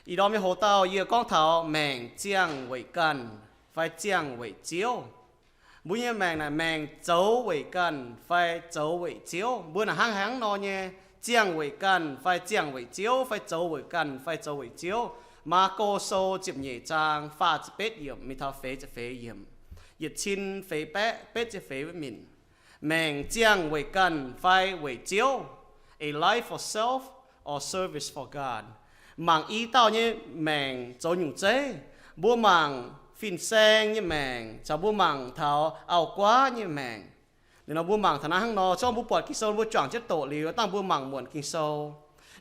Ih ndorm nyei hoc-dauh yie gorngv taux maengc ziangh weic ganh fai ziangh weic Ziouv. Mbuo nyei maengc naaic, maengc zoux weic ganh fai zoux weic Ziouv. Mbuo naaic hnangv haaix nor nyei, ziangh weic ganh fai ziangh weic Ziouv, fai zoux weic ganh fai zoux weic Ziouv? Maako Sou ziepc nyeic zaang faah ziepc betv yiemc mingh taux feix ziepc feix yiemc, yietc cin feix baeqv betv ziepc feix minc. Maengc ziangh weic ganh fai weic Ziouv, a life for self or service for God. Mangc i dauh nyei maengc zoux nyungc zeiv. Mbuo mangc fin-saeng nyei maengc, caux mbuo mangc taux auv-guaav nyei maengc. Liuz nor mbuo mangc taux naaiv hnangv nor, zorqv mbuo buatc Ging-Sou mbuo juangc jienv doqc liuz, dangh mbuo mangc muonc Ging-Sou.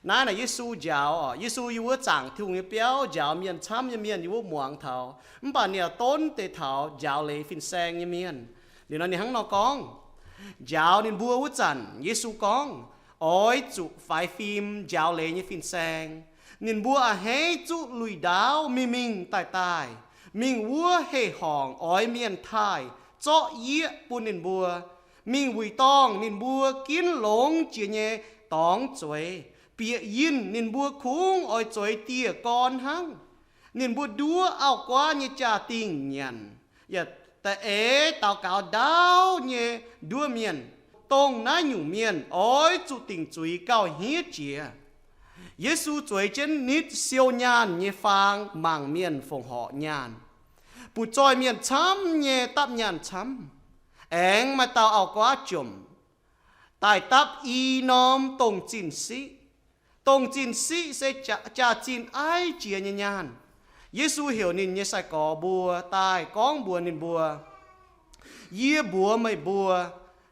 Naaiv naaic Yesu njaaux oc. Yesu yiem wuov zaangc Tin-Hungh nyei biauv njaaux mienh camv nyei, mienh yiem wuov muangx taux. Mv baac ninh yaac donv deix taux njaaux leiz fin-saeng nyei mienh. Liuz nor ninh hnangv nor gorngv, njaaux ninh mbuo wuov zanc, Yesu gorngv, oix zuqc faix fim njaaux leiz nyei fin-saeng. Ninh mbuo a'hneiv zuqv lui-ndaauv mingh mingh daaih daaih, mingh wuov heh horngc oix mienh taaih zorqv yieqv bun ninh mbuo, mingh wuic dorngh ninh mbuo ginv longx jiex nyei dorngx zueiz, bieqc yinh ninh mbuo kungx oix zueiz dieh gorn hnangv. Ninh mbuo nduov auv-guaav nyei jaa-dingh nyanc, yaac da'eix daux gaux ndaauv nyei nduov mienh. Dongh naaiv nyungc mienh oix zuqc dingc zuiz gauh hniev jiex. Yesu zueiz jienv nitv siou nyaanh nyei faang mangc mienh fongc horc nyaanh. Butv-zoih mienh camv nyei dapv nyaanh camv. Aengx maaih dauh auv-guaav jomc, daaih dapv i norm dongh zinh siqv. Dongh zinh siqv se jaa-zinh aiv jiex nyei nyaanh. Yesu heuc ninh nyei sai-gorx mbuo daaih gorngv mbuox ninh mbuo, yie mbuox meih mbuo,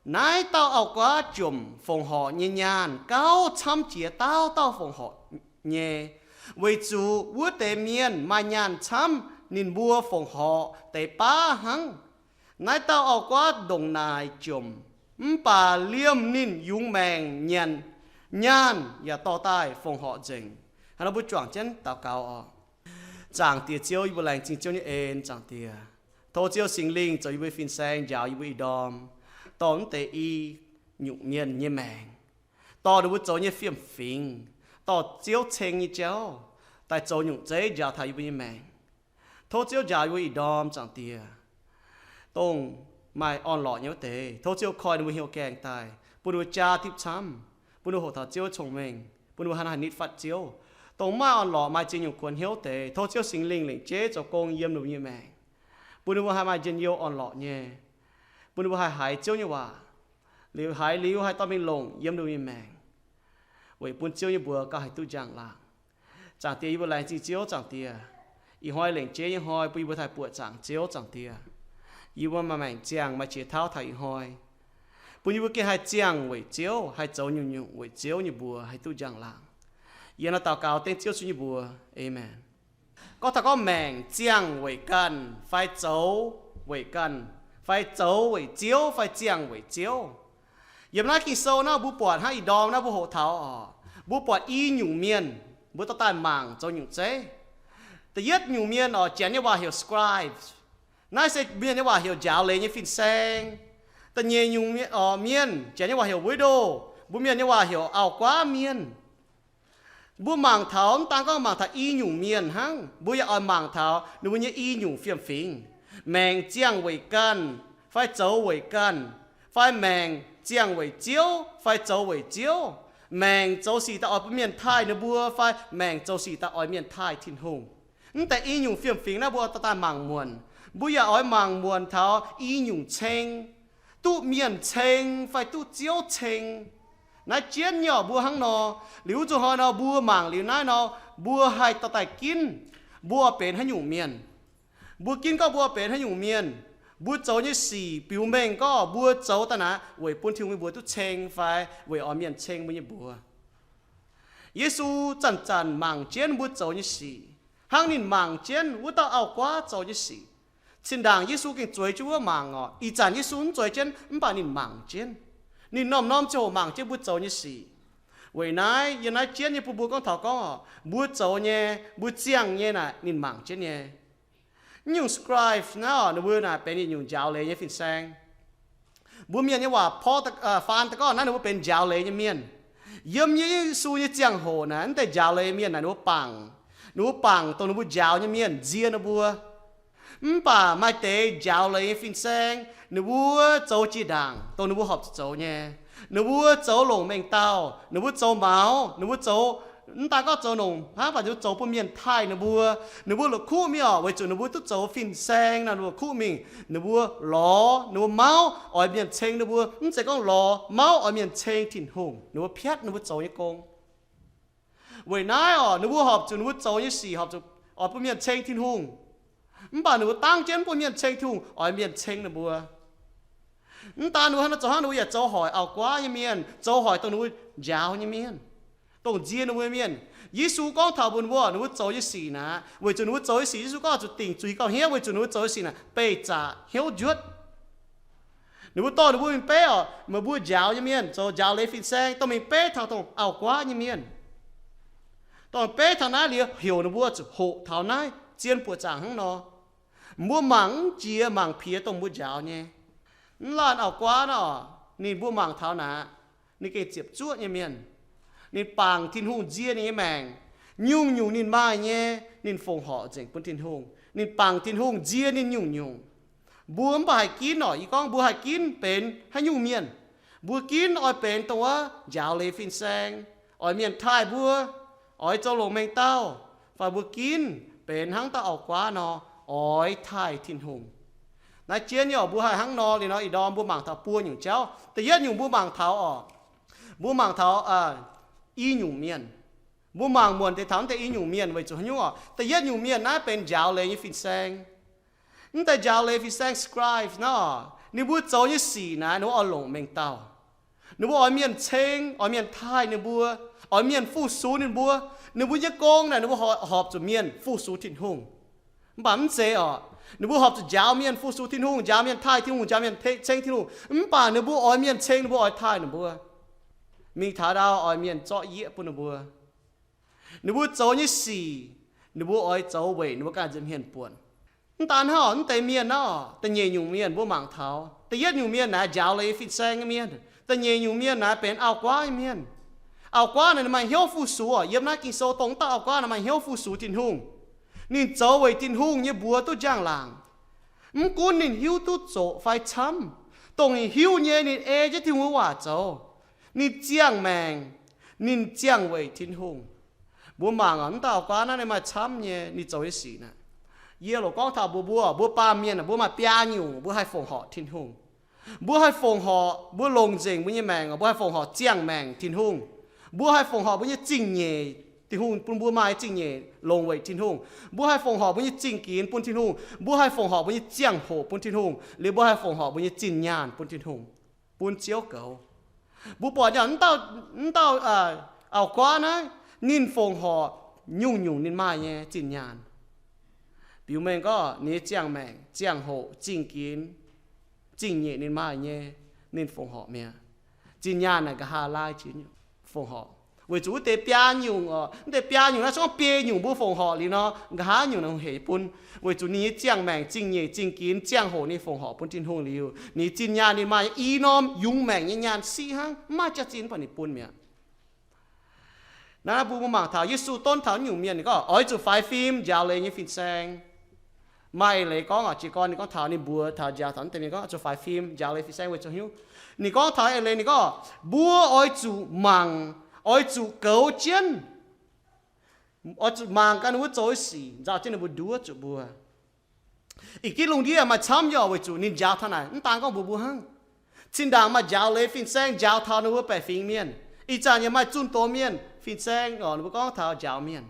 naaiv dauh auv-guaav jomc fongc horc nyei nyaanh gauh camv jiex dauh dauh fongc horc nyei, weic zuqc wuov deix mienh maaih nyaanh camv, ninh mbuo fongc horc deix baav hnangv. Naaiv dauh auv-guaav ndongc naaic jomc, mv baac liemh ninh yungz maengc nyanc, nyaanh yaac dorh daaih fongc horc nzengc. Hnangv nor mbuo juangc jienv daux gaux oc. Zaangc Diex Ziouv, yie mbuo laengz zingh Ziouv nyei en, Zaangc Diex. Tov Ziouv Singx Lingh zoux yie mbuo fin-saeng njaaux yie mbuo ih ndorm, dorh mv deix i nyungc mienh nyei maengc, dorh ninh mbuo zoux nyei fiem-fingx, dorh Ziouv ceng nyei jauv, daaih zoux nyungc zeiv njaaux taux yie mbuo nyei maengc. Tov Ziouv njaaux yie mbuo ih ndorm, Zaangc Diex, dongh maaih orn-lorqc nyei wuov deix, tov Ziouv koi ninh mbuo hnyouv gaengh daaih, bun ninh mbuo jaa dipv camv, bun ninh mbuo hoqc taux Ziouv cong-mengh, bun ninh mbuo haih nitv fatv Ziouv. Dongh maaih orn-lorqc maaih ziex nyungc kuonx hnyouv deix, tov Ziouv Singx Lingh lengc jeiv zoux gong yiem ninh mbuo nyei maengc, bun ninh mbuo haih maaih njien-youh orn-lorqc nyei, bun ninh mbuo haih haiz Ziouv nyei waac, liuz haiz liuz haih dorh mingh longc yiem ninh mbuo nyei maengc, weic bun Ziouv nyei mbuox gauh haih duqv njang-laangc. Zaangc Diex, yie mbuo laengz zingh Ziouv, Zaangc Diex. Ih hnoi lengc jeiv nyei hnoi bun yie mbuo haih buoqc zaangc Ziouv, Zaangc Diex. Yie mbuo maaih maengc ziangh, maaih qiex tauv taux ih hnoi, bun yie mbuo gengh haih ziangh weic Ziouv, haih zoux nyungc-nyungc weic Ziouv nyei mbuox haih duqv njang-laangc. Yie nor daux gaux dengv Ziouv Yesu nyei mbuox. Aamen. Gorngv taux gorngv maengc ziangh weic ganh fai zoux weic ganh, fai zoux weic Ziouv fai ziangh weic Ziouv, yiem naaiv Ging-Sou naaiv mbuo buatc hnangv ih ndorm naaiv mbuo hoqc taux oc, mbuo buatc i nyungc mienh, mbuo dorh daaih mangc zoux nyungc zeiv. Da'yietv nyungc mienh oc, Janx nyei waac heuc scribes. Naaiv se mienh nyei waac heuc njaaux leiz nyei fin-saeng. Da'nyeic nyungc mienh, janx nyei waac heuc widow, mbuo mienh nyei waac heuc auv-guaav mienh. Mbuo mangc taux, mv daan gorngv mangc taux i nyungc mienh hnangv, mbuo yaac oix mangc taux ninh mbuo nyei i nyungc fiem-fingx. Maengc ziangh weic ganh fai zoux weic ganh, fai maengc ziangh weic Ziouv fai zoux weic Ziouv. Maengc zoux sic daaih oix bun mienh taaih ninh mbuo fai maengc zoux sic daaih oix mienh taaih Tin-Hungh. Mv deix i nyungc fiem-fingx naaiv mbuo dorh daaih mangc muonc. Mbuo yaac oix mangc muonc taux i nyungc ceng, duqv mienh ceng fai duqv Ziouv ceng. Naaiv jienv nyei oc, mbuo hnangv nor. Liuz zuqc hnoi nor mbuo mangc liuz naaiv nor, mbuo haih dorh daaih ginv mbuo benx haaix nyungc mienh. Mbuo ginv gorngv mbuo benx haaix nyungc mienh, mbuo zoux nyei sic biux mengh gorngv mbuo zoux daaih naaic weic bun Tin-Hungh mbuox duqv ceng fai weic oix mienh ceng mbuo nyei mbuox. Yesu zanc-zanc mangc jienv mbuo zoux nyei sic, hnangv ninh mangc jienv wuov dauh auv-guaav zoux nyei sic. Zinh ndaangc Yesu gengh zueiz jienv wuov mangc oc. Ih zanc Yesu mv zueiz jienv, mv baac ninh mangc jienv. Ninh norm-norm ziangh hoc mangc jienv mbuo zoux nyei sic. Weic naaiv, yiem naaiv jienv nyei bun mbuo gorngv taux gorngv oc, mbuo zoux nyei, mbuo ziangh nyei naaic ninh mangc jienv nyei. Nyungc scribe naaiv oc, ninh mbuo naaic benx yietc nyungc njaaux leiz nyei fin-saeng. Mbuo mienh nyei waac porv, faan daaih gorngv naaiv ninh mbuo benx njaaux leiz nyei mienh. Yiem Yesu nyei ziangh hoc naaic, mv deix njaaux leiz mienh naaic ninh mbuo bangc. Ninh mbuo bangc dongh ninh mbuo njaaux nyei mienh nzie ninh mbuo. Mv baac maaih deix njaaux leiz nyei fin-saeng, ninh mbuo zoux jiex ndaangc dongh ninh mbuo horpc zuqc zoux nyei. Ninh mbuo zoux longc mengh dauh, ninh mbuo zoux maux, ninh mbuo zoux, mv daan gorngv zoux longc hnangv, mv baac ninh mbuo zoux bun mienh taaih ninh mbuo. Ninh mbuo la'kuqv mingh oc, weic zuqc ninh mbuo duqv zoux fin-saeng nor, ninh mbuo la'kuqv mingh, ninh mbuo lorz, ninh mbuo mauv oix mienh ceng ninh mbuo. Mv zeiz gorngv lorz mauv oix mienh ceng Tin-Hungh, ninh mbuo piatv ninh mbuo zoux nyei gong. Weic naaiv oc, ninh mbuo horpc zuqc ninh mbuo zoux nyei sic horpc zuqc oix bun mienh ceng Tin-Hungh. Mv baac ninh mbuo dangv jienv bun mienh ceng Tin-Hungh, oix mienh ceng ninh mbuo. Mv daan ninh mbuo hnangv nor zoux hnangv, ninh mbuo yaac zoux hoic auv-guaav nyei mienh, zoux hoic dongh ninh mbuo njaaux nyei mienh, dongh nzie ninh mbuo nyei mienh. Yesu gorngv taux mbuox ninh mbuo, ninh mbuo zoux nyei sic naaic, weic zuqc ninh mbuo zoux nyei sic, Yesu gorngv zuqc dingc zuiz gauh hniev, weic zuqc ninh mbuo zoux nyei sic naaic beih zaqc hnyouv njuotv. Ninh mbuo dorh ninh mbuo mingh beiv oc, meih mbuo njaaux nyei mienh zoux njaaux leiz fin-saeng, dorh mingh beiv taux dongh auv-guaav nyei mienh. Dorh beiv taux naaiv liuz heuc ninh mbuo zuqc hoqc taux naaiv zien buoqc zaangc hnangv nor. Mbuo mangc mv jiex mangc piex dongh mbuo njaaux nyei. Mv laanh auv-guaav nor, ninh mbuo mangc taux naaic, ninh gengh ziepc zuoqv nyei mienh. Ninh bangc Tin-Hungh nzie ninh nyei maengc. Nyungc-nyungc ninh maaih nyei, ninh fongc horc nzengc bun Tin-Hungh. Ninh bangc Tin-Hungh nzie ninh nyungc-nyungc. Mbuo mv baac haih ginv oc. Yie gorngv mbuo haih ginv benx haaix nyungc mienh. Mbuo ginv oix benx dongh wuov njaaux leiz fin-saeng, oix mienh taaih mbuo, oix zoux longc mengh dauh, fai mbuo ginv benx hnangv dauh auv-guaav nor, oix taaih Tin-Hungh. Naaiv jienv nyei oc, mbuo haih hnangv nor liuz nor, ih ndorm mbuo mangc taux buo nyungc jauv. Da'yietv nyungc mbuo mangc taux oc, mbuo mangc taux i nyungc mienh. Mbuo mangc muonc deix taux naaiv deix i nyungc mienh weic zuqc haaix nyungc oc? Da'yietv nyungc mienh naaiv benx njaaux leiz nyei fin-saeng. Mv deix njaaux leiz fin-saeng, scribes nor, ninh mbuo zoux nyei sic naaiv ninh mbuo oix longc mengh dauh. Ninh mbuo oix mienh ceng, oix mienh taaih ninh mbuo, oix mienh fu-sux ninh mbuo. Ninh mbuo nyei gong naaic ninh mbuo horpc zuqc mienh fu-sux Tin-Hungh. Mv baac mv zeiz oc. Ninh mbuo horpc zuqc njaaux mienh fu-sux Tin-Hungh, njaaux mienh taaih Tin-Hungh, njaaux mienh ceng Tin-Hungh. Mv baac ninh mbuo oix mienh ceng, ninh mbuo oix taaih ninh mbuo. Mingh taux ndau oix mienh zorqv yieqv bun ninh mbuo. Ninh mbuo zoux nyei sic, ninh mbuo oix zoux weic ninh mbuo ganh nza'hmien buonc. Mv daan hnangv, mv deix mienh nor, da'nyeic nyungc mienh mbuo mangc taux. Da'yietv nyungc mienh naaiv njaaux leiz fin-saeng nyei mienh. Da'nyeic nyungc mienh naaiv benx auv-guaav nyei mienh. Auv-guaav naaiv ninh maaih hnyouv fu-sux oc. Yiem naaiv Ging-Sou dongh dauh auv-guaav naaiv maaih hnyouv fu-sux Tin-Hungh. Ninh zoux weic Tin-Hungh nyei mbuox duqv njang-laangc. Mv gunv ninh hiuv duqv zoqc fai camv, dongh ninh hiuv nyei ninh ei jienv Tin-Hungh nyei waac zoux. Ninh ziangh maengc, ninh ziangh weic Tin-Hungh. Mbuo mangc oc, mv dauh auv-guaav naaiv ninh maaih camv nyei ninh zoux nyei sic naaic. Yie loc gorngv taux mbuox mbuo, mbuo baamh mienh mbuo maaih biaa nyungc mbuo haih fongc horc Tin-Hungh. Mbuo haih fongc horc, mbuo longc nzengc mbuo nyei maengc, mbuo haih fongc horc ziangh maengc Tin-Hungh. Mbuo haih fongc horc mbuo nyei zingh nyeic, Tin-Hungh bun mbuo maaih zingh nyeic longc weic Tin-Hungh. Mbuo haih fongc horc mbuo nyei zingh ginx bun Tin-Hungh. Mbuo haih fongc horc mbuo nyei ziangh hoc bun Tin-Hungh. Liuz mbuo haih fongc horc mbuo nyei zinh nyaanh bun Tin-Hungh, bun Ziouv goux. Mbuo buatc nyei mv dauh, mv dauh auv-guaav naaiv, ninh fongc horc nyungc-nyungc ninh maaih nyei zinh nyaanh. Biux mengh gorngv ninh nyei ziangh maengc, ziangh hoc, zingh ginx, zingh nyeic ninh maaih nyei, ninh fongc horc mi'aqv. Zinh nyaanh naaic nqa'haav laai jiex nyungc fongc horc. Weic zuqc wuov deix biaa nyungc oc, wuov deix biaa nyungc naaiv se gorngv biei nyungc mbuo fongc horc liuz nor, nqa'haav nyungc naaic hungh heic bun. Weic zuqc ninh nyei ziangh maengc, zingh nyeic, zingh ginx, ziangh hoc ninh fongc horc bun Tin-Hungh liuz, ninh nyei zinh nyaanh ninh maaih i norm yungz maengc nyei nyaanh siqv hnangv, mv maaih jaax-zinh baac ninh bun mi'aqv. Naaiv mbuo mbuo mangc taux Yesu donv taux nyungc mienh ninh gorngv oix zuqc faix fim njaaux leiz nyei fin-saeng. Maaih eix leiz gorngv oc, jiez gorn ninh gorngv taux ninh mbuox taux njaaux taux naaiv deix mienh gorngv zuqc faix fim njaaux leiz fin-saeng weic zuqc hnyouv. Ninh gorngv taux eix leiz ninh gorngv mbuo oix zuqc mangc, oix zuqc goux jienv, oix zuqc mangc gaax ninh mbuo zoux nyei sic nzauh jienv ninh mbuo nduov zuqc mbuo. Ih gitv lungh ndiev maaih camv nyei oc, weic zuqc ninh njaaux taux naaic mv daan gorngv mbuox mbuo hnangv. Zinh ndaangc maaih njaaux leiz fin-saeng njaaux taux ninh mbuo baeqc fingx mienh. Ih zanc yaac maaih zunh doz mienh fin-saeng oc, ninh mbuo gorngv taux njaaux mienh.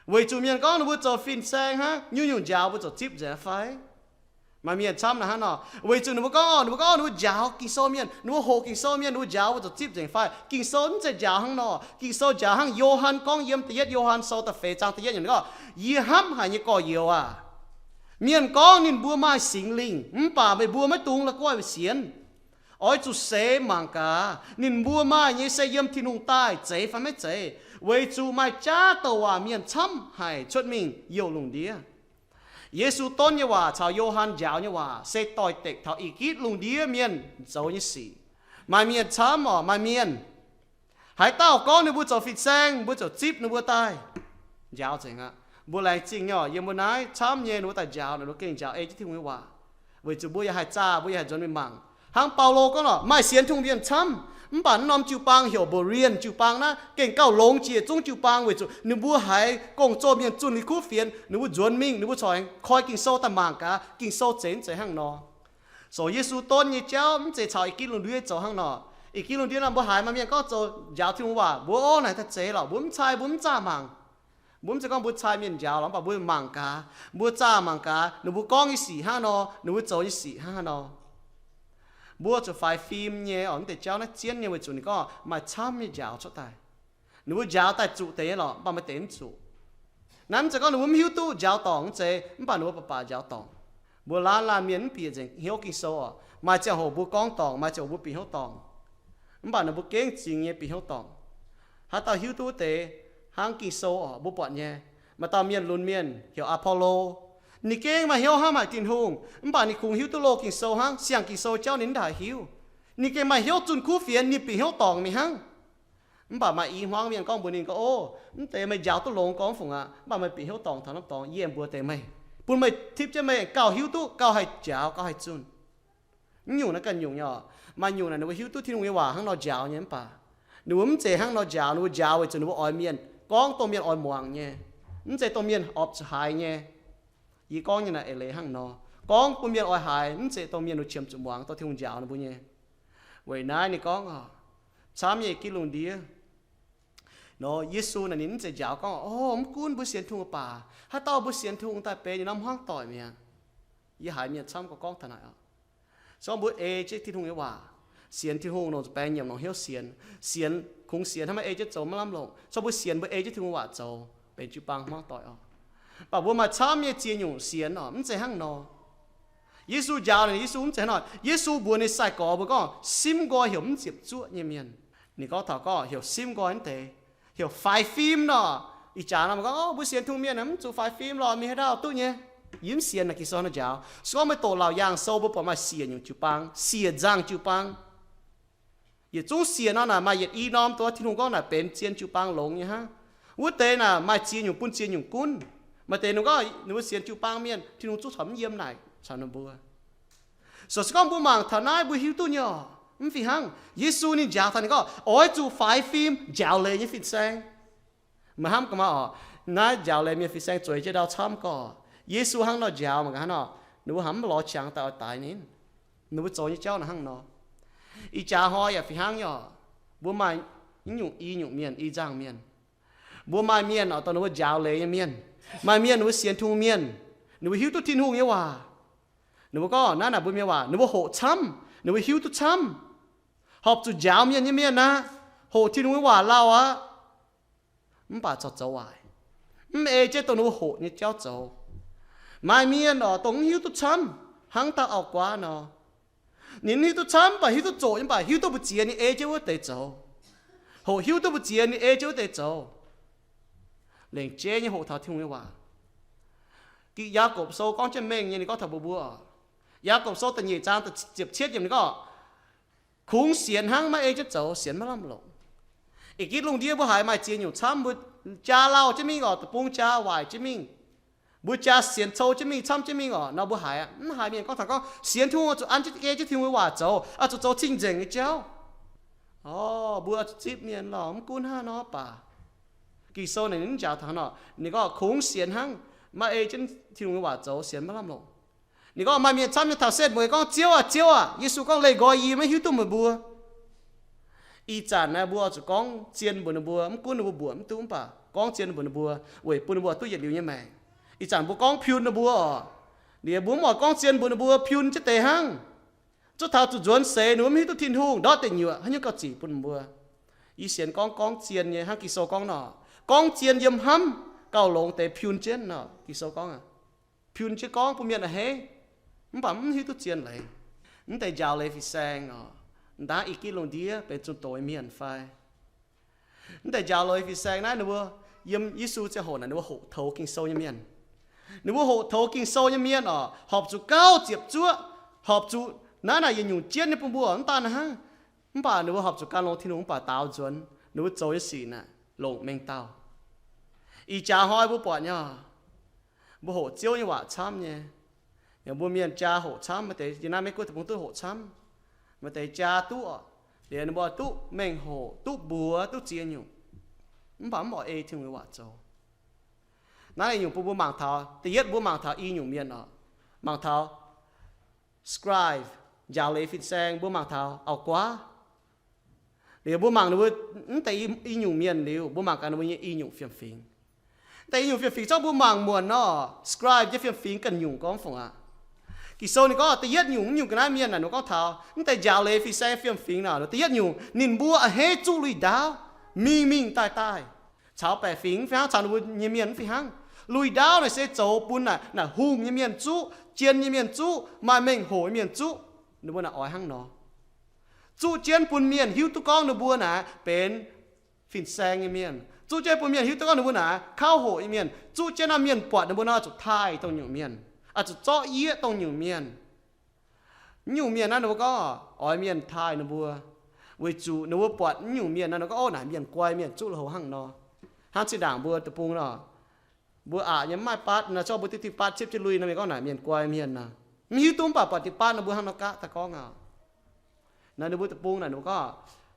Weic zuqc mienh gorngv ninh mbuo zoux fin-saeng hnangv, nyungc-nyungc njaaux mbuo ziouc zipv nzengc fai? Maaih mienh camv naaic hnangv nor, weic zuqc ninh mbuo gorngv, ninh mbuo gorngv ninh mbuo njaaux Ging-Sou mienh, ninh mbuo hoqc Ging-Sou mienh, ninh mbuo njaaux mbuo ziouc zipv nzengc fai? Ging-Sou mv zeiz njaaux hnangv nor. Ging-Sou njaaux hnangv Yo^han gorngv yiem da'yietv Yo^han Sou da'feix zaang da'yietv nyungc gorngv, Yie hnamv haic nyei gorx-youz aah! Mienh gorngv ninh mbuo maaih Singx Lingh, mv baac meih mbuo maiv dungx la'guaih sienx. Oix zuqc seix mangc gaax, ninh mbuo maaih nyei se yiem Tin-Hungh daaih, zeiz fai maiv zeiz, weic zuqc maaih jaav douc waac mienh camv haic cuotv mingh youh lungh ndiev. Yesu donv nyei waac caux Yo^han njaaux nyei waac se doix-dekc taux ih gitv lungh ndiev mienh zoux nyei sic. Maaih mienh camv oc, maaih mienh haaix dauh gorngv ninh mbuo zoux fin-saeng, mbuo ziouc zipv ninh mbuo daaih. Njaaux nzengc aqv. Mbuo laengz zingh nyei oc, yiem mbuo naaiv camv nyei ninh mbuo daaih njaaux, ninh mbuo gengh njaaux ei jienv Tin-Hungh nyei waac. Weic zuqc mbuo yaac haih zaah, mbuo yaac haih nzuonx mingh mangc. Hnangv Baulo gorngv oc, maaih sienx Tin-Hungh mienh camv, mv baac naaiv norm jiu-baang heuc Berean jiu-baang naaiv gengh gauh longx jiex zungv jiu-baang, weic zuqc ninh mbuo haiz gong-zoh mienh zunh liuz kuv fienx, ninh mbuo nzuonx mingh, ninh mbuo corc koi Ging-Sou daaih mangc gaax, Ging-Sou zeiz mv zeiz hnangv nor. Zoux Yesu donv nyei jauv mv zeiz caux i gitv lungh ndiev zoux hnangv nor. I gitv lungh ndiev nor mbuo haiz maaih mienh gorngv zoux njaaux Tin-Hungh waac, mbuo, o, naaic daaih zeiz lorqc, mbuo mv cai, mbuo mv zaah mangc. Mbuo mv zeiz gorngv mbuo cai mienh njaaux lorqc, mv baac mbuo mangc gaax, mbuo zaah mangc gaax ninh mbuo gorngv nyei sic hnangv nor, ninh mbuo zoux nyei sic hnangv nor. Mbuo zuqc faix fim nyei oc, mv deix jauv naaiv zien nyei, weic zuqc ninh gorngv maaih camv nyei njaaux cuotv daaih. Ninh mbuo njaaux daaih zuqc deix nyei lorqc, mv baac maaih deix mv zuqc. Naaiv mv zeiz gorngv ninh mbuo mv hiuv duqv njaaux dorngc mv zeiz, mv baac ninh mbuo baac baac njaaux dorngc. Mbuo laanh laanh mienh mv bieqc nzengc hnyouv Ging-Sou oc. Maaih ziangh hoc mbuo gorngv dorngc, maaih ziangh hoc mbuo bieqc hnyouv dorngc. Mv baac ninh mbuo gengh zingx nyei bieqc hnyouv dorngc. Haaix dauh hiuv duqv deix hnangv Ging-Sou oc, mbuo buatc nyei, maaih dauh mienh lunx mienh heuc Apollo. Ninh gengh maaih hnyouv hnamv haic Tin-Hungh, mv baac ninh kungx hiuv duqv loz Ging-Sou hnangv, siang Ging-Sou jauv ninh mv ndaaih hiuv. Ninh gengh maaih hnyouv zunh kuv fienx, ninh bieqc hnyouv dorngc mingh hnangv. Mv baac maaih i hmuangv mienh gorngv mbuox ninh gorngv, o, mv deix meih njaaux duqv longx gorngv fungc aqv, mv baac meih bieqc hnyouv dorngc taux norm dorngx, yie mbuox deix meih, bun meih tipv jienv meih gauh hiuv duqv, gauh haih njaaux, gauh haih zunh. Mv nyungc naaiv ganh nyungc nyei oc. Maaih nyungc naaic ninh mbuo hiuv duqv Tin-Hungh nyei waac hnangv nor njaaux nyei, mv baac ninh mbuo mv zeiz hnangv nor njaaux. Ninh mbuo njaaux weic zuqc ninh mbuo oix mienh, gorngv dongh mienh oix muangx nyei, mv zeiz dongh mienh opc zuqc haiz nyei. Yie gorngv nyei naaiv eix leiz hnangv nor, gorngv bun mienh oix haiz, mv zeiz dongh mienh oix qiemx zuqc muangx, dongh Tin-Hungh njaaux ninh mbuo nyei. Weic naaiv ninh gorngv oc, camv nyei gitv lungh ndiev nor, Yesu naaic ninh mv zeiz njaaux gorngv, o, mv gunv mbuo sienx Tin-Hungh baac, haaix dauh mbuo sienx Tin-Hungh daaih benx yietc norm hmuangv doic mi'aqv. Yie haiz mienh camv gorngv gorngv taux naaic oc. Se gorngv mbuo ei jienv Tin-Hungh nyei waac, sienx Tin-Hungh longc zuqc baengh nyiemc longc hnyouv sienx, sienx, kungx sienx hnangv, maiv ei jienv zoux maiv lamh longc. Se gorngv mbuo sienx, mbuo ei jienv Tin-Hungh waac zoux, benx jiu-baang hmuangv doic oc. Mv baac mbuo maaih camv nyei ziex nyungc sienx oc, mv zeiz hnangv nor. Yesu njaaux ninh, Yesu mv zeiz hnangv nor. Yesu mbuox ninh sai-gorx mbuo gorngv simv nqoi heuc mv ziepc zuoqv nyei mienh. Ninh gorngv taux gorngv heuc simv nqoi mv deix, heuc faix fim nor. Ih jaax nor gorngv, o, mbuo sienx Tin-Hungh mienh mv zuqc faix fim lorqc, mingh haaix dauh duqv nyei. Yie mv sienx naaic Ging-Sou njaaux. Se gorngv meih doqc Laauc Yaangh Sou mbuo buatc maaih siec nyungc jiu-baang, siec nzangc jiu-baang. Yietc zungv siec nor naaic maaih yietc i norm duqv Tin-Hungh gorngv naaic benx zien jiu-baang longx nyei hnangv. Wuov deix naaic maaih ziex nyungc bun ziex nyungc gunv. Maaih deix ninh gorngv ninh mbuo sienx jiu-baang mienh, Tin-Hungh zungv caux mv yiem naaic caux ninh mbuo. So se gorngv mbuo mangc taux naaiv mbuo hiuv duqv nyei oc. Mv fih hnangv, Yesu ninh njaaux taux ninh gorngv oix zuqc faix fim njaaux leiz nyei fin-saeng. Meih hnamv gaax maah oc, naaiv njaaux leiz mienh fin-saeng zueiz jienv ndau camv gorqv. Yesu hnangv nor njaaux mangc gaax hnangv nor, ninh mbuo hnamv mv lorz qangx daaih oix daix ninh. Ninh mbuo zoux nyei jauv naaic hnangv nor. Ih jaax hnoi yaac fih hnangv nyei oc. Mbuo maaih nyungc i nyungc mienh, i nzangc mienh. Mbuo maaih mienh oc, dongh ninh mbuo njaaux leiz nyei mienh. Maaih mienh ninh mbuo sienx Tin-Hungh mienh, ninh mbuo hiuv duqv Tin-Hungh nyei waac. Ninh mbuo gorngv naaiv naaic mbuo mienh waac, ninh mbuo hoqc camv, ninh mbuo hiuv duqv camv. Horpc zuqc njaaux mienh nyei mienh aqv, hoqc Tin-Hungh nyei waac lauh aqv. Mv baac corc zoux waaic, mv ei jienv dongh ninh mbuo hoqc nyei jauv zoux. Maaih mienh oc, dongh mv hiuv duqv camv, hnangv dauh auv-guaav nor. Ninh mv hiuv duqv camv, mv baac hiuv duqv zoqc nyei, mv baac hiuv duqv mbu'ziex ninh ei jienv wuov deix zoux. Hoqc hiuv duqv mbu'ziex ninh ei jienv wuov deix zoux. Lengc jeiv nyei hoqc taux Tin-Hungh nyei waac. Gitv Yaagorpc Sou gorngv jienv mengh nyei, ninh gorngv taux mbuo mbuo oc. Yaagorpc Sou da'nyeic zaang da'ziepc cietv yiemc ninh gorngv, kungx sienx hnangv, maiv ei jienv zoux, sienx maiv lamh longc. Ih gitv lungh ndiev mbuo haiz maaih ziex nyungc camv, mbuo jaa lauh jienv mingh oc, deic-bung jaa waaic jienv mingh, mbuo jaa sienx cou jienv mingh, camv jienv mingh oc, nor mbuo haiz aqv. Mv haiz mienh gorngv taux gorngv sienx Tin-Hungh oix zuqc an jienv, ei jienv Tin-Hungh nyei waac zoux, oix zuqc zoux cing-nzengc nyei jauv. Orv, mbuo oix zuqc zipv mienh lorh, mv gunv hnangv nor baac. Ging-Sou naaic ninh mv njaaux taux nor, ninh gorngv kungx sienx hnangv, maiv ei jienv Tin-Hungh nyei waac zoux, sienx maiv lamh longc. Ninh gorngv maaih mienh camv nyei taux setv mueiz gorngv, Ziouv aac, Ziouv aac, Yesu gorngv, leih nqoi yie, maiv hiuv duqv meih mbuo. Ih zanc naaiv mbuo oix zuqc gorngv zien mbuox ninh mbuo, mv gunv ninh mbuo mbuoqc mv duqv mv baac gorngv zien mbuox ninh mbuo, weic bun ninh mbuo duqv yietc liuz nyei maengc. Ih zanc mbuo gorngv piun ninh mbuo oc. Liuz mbuo mv oix gorngv zien mbuox ninh mbuo, piun jienv deix hnangv. Zuov taux zuqc nzuonx seix ninh mbuo mv hiuv duqv Tin-Hungh, ndortv deic nyuoqc haaix nyungc gauh zic bun ninh mbuo. Yie sienx gorngv, gorngv zien nyei hnangv Ging-Sou gorngv nor, gorngv zien yiem hnamv gauh longx deix piun jienv nor, Ging-Sou gorngv aqv. Piun jienv gorngv bun mienh a'hneiv, mv baac mv hiuv duqv zien leiz. Mv deix njaaux leiz fin-saeng oc, ndaangc i gitv lungh ndiev benx zunh doz nyei mienh fai? Mv deix njaaux leiz fin-saeng naaiv ninh mbuo yiem Yesu ziangh hoc naaic ninh mbuo hoqc toux Ging-Sou nyei mienh. Ninh mbuo hoqc toux Ging-Sou nyei mienh oc, horpc zuqc gauh ziepc zuoqv, horpc zuqc naaiv naaic yietc nyungc jienv nyei bun mbuo mv daan hnangv. Mv baac ninh mbuo horpc zuqc gan longx Tin-Hungh mv baac daaux nzuonx ninh mbuo zoux nyei sic naaic longc mengh dauh. Ih jaax hnoi mbuo buatc nyei, mbuo hoqc Ziouv nyei waac camv nyei. Yaac mbuo mienh jaa hoqc camv, maaih deix yiem naaiv Meiv Guoqv deic-bung duqv hoqc camv. Maaih deix jaa duqv, liuz ninh mbuo duqv mengh hoc, duqv mbuox, duqv ziex nyungc. Mv baac mv oix ei Tin-Hungh nyei waac zoux. Naaiv nyungc bun mbuo mangc taux, da'yietv mbuo mangc taux i nyungc mienh oc. Mangc taux scribe, njaaux leiz fin-saeng, mbuo mangc taux auv-guaav. Liuz mbuo mangc ninh mbuo mv deix i nyungc mienh liuz, mbuo mangc gaax ninh mbuo nyei i nyungc fiem-fingx. Mv deix i nyungc fiem-fingx zorqv mbuo mangc muonc nor, scribe nyei fiem-fingx ganh nyungc gorngv fungc aqv. Ging-Sou ninh gorngv da'yietv nyungc, nyungc ga'naaiv mienh naaic, ninh gorngv taux mv deix njaaux leiz fin-saeng fiem-fingx naaic, da'yietv nyungc ninh mbuo a'hneiv zuqv lui-ndaauv, mingh mingh daaih daaih, caux baeqc fingx mv fih hnangv, caux ninh mbuo nyei mienh mv fih hnangv. Lui-ndaauv naaic se zoux bun naaic, naaic hungh nyei mienh zuqv, jien nyei mienh zuqv, maaih mengh hoc nyei mienh zuqv. Ninh mbuo naaic oix hnangv nor. Zuqv jienv bun mienh hiuv duqv gorngv ninh mbuo naaic benx fin-saeng nyei mienh. Zuqv jienv bun mienh hiuv duqv gorngv ninh mbuo naaic kauv hoqc nyei mienh. Zuqv jienv naaiv mienh buatc ninh mbuo nor zuqc taaih dongh nyungc mienh, oix zuqc zorqv yieqv dongh nyungc mienh. Nyungc mienh naaiv ninh mbuo gorngv oix mienh taaih ninh mbuo, weic zuqc ninh mbuo buatc nyungc mienh naaiv ninh gorngv, ov, naaic mienh guai mienh zuqv lui-houx hnangv nor. Hnangv zinh ndaangc mbuo deic-bung nor, mbuo aqc nyei mv maaih batv nor, zorqv mbuo diqv diqv batv cipv jienv lui nor, mienh gorngv naaic mienh guai mienh nor. Mv hiuv duqv mv baac buatc diqv batv nor mbuo hnangv nor gaav daaih gorngv aqv. Naaiv ninh mbuo deic-bung naaic ninh mbuo gorngv